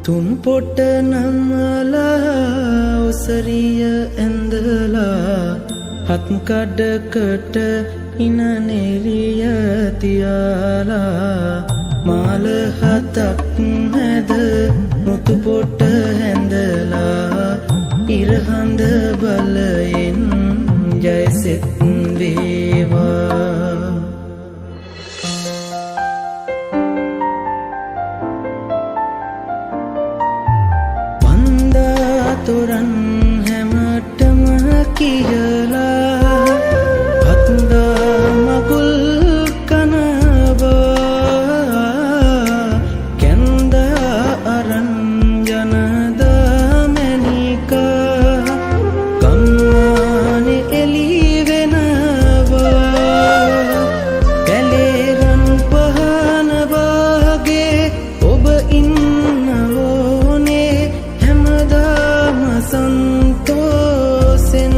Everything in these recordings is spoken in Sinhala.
තුන් පොට නමලා ඔසරිය ඇඳලා හත් කඩකට ඉන නෙරිය තියාලා මාල හතක් හැද මුතු පොට හැඳලා ඉරහඳ බලයෙන් ජයසෙත් වේවා. තොරන් හැමටම කියලා හත්දා මගුල් කනවා කැන්දා අරන් යනදා මැණිකා ගම්මානෙ එලි වෙනවා කැලේ රන් පහන වාගේ ඔබ ඉන්න ඕනේ හැමදාම සන්තෝසෙන්.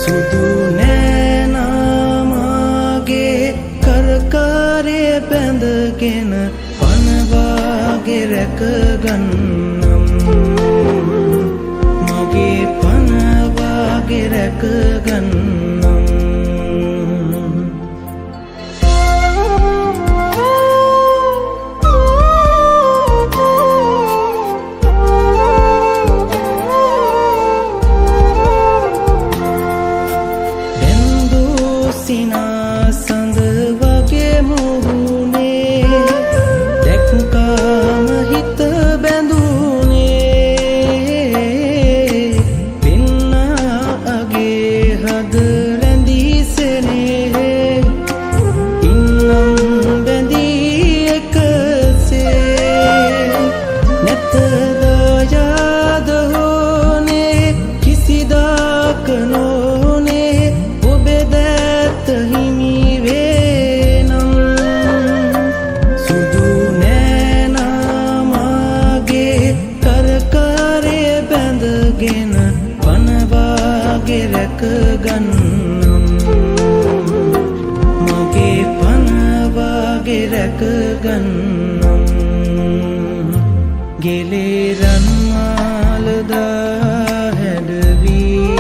සුදු නෑනා මාගේ කරකාරය බැඳගෙන පන වාගේ රැකගන්නම්, මගේ පන වාගේ රැකගන්නම්. බැඳූ සිනා සඳ වගේ මුහුණේ දැක්කාම හිත බැඳුනේ, පෙන්නා අගේ හද රැඳී සෙනෙහේ ඉන්නම් බැඳී එකසේ. නැත දායාද හෝනේ කිසිදාක නොනේ ඔබේ දැත හිමි වේ නම්. සුදු නෑනා මාගේ කරකාරය බැඳගෙන පන වාගේ රැකගන්නම්, මගේ පන වාගේ රැකගන්නම්. ගෙලේ රන් මාලදා හැඩවී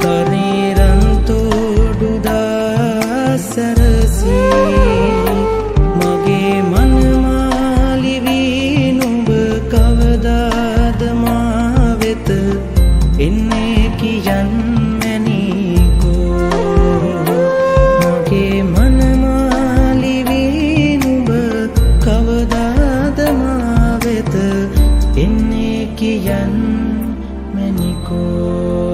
කරේ රන් තෝඩුදා සැරසී මගේ මනමාලි වී නුඹ කවදාද මා වෙත එන්නේ කියන් මැනිකෝ. මගේ මනමාලි වී නුඹ කවදාද මා වෙත එන්නේ කියන් මැනිකෝ.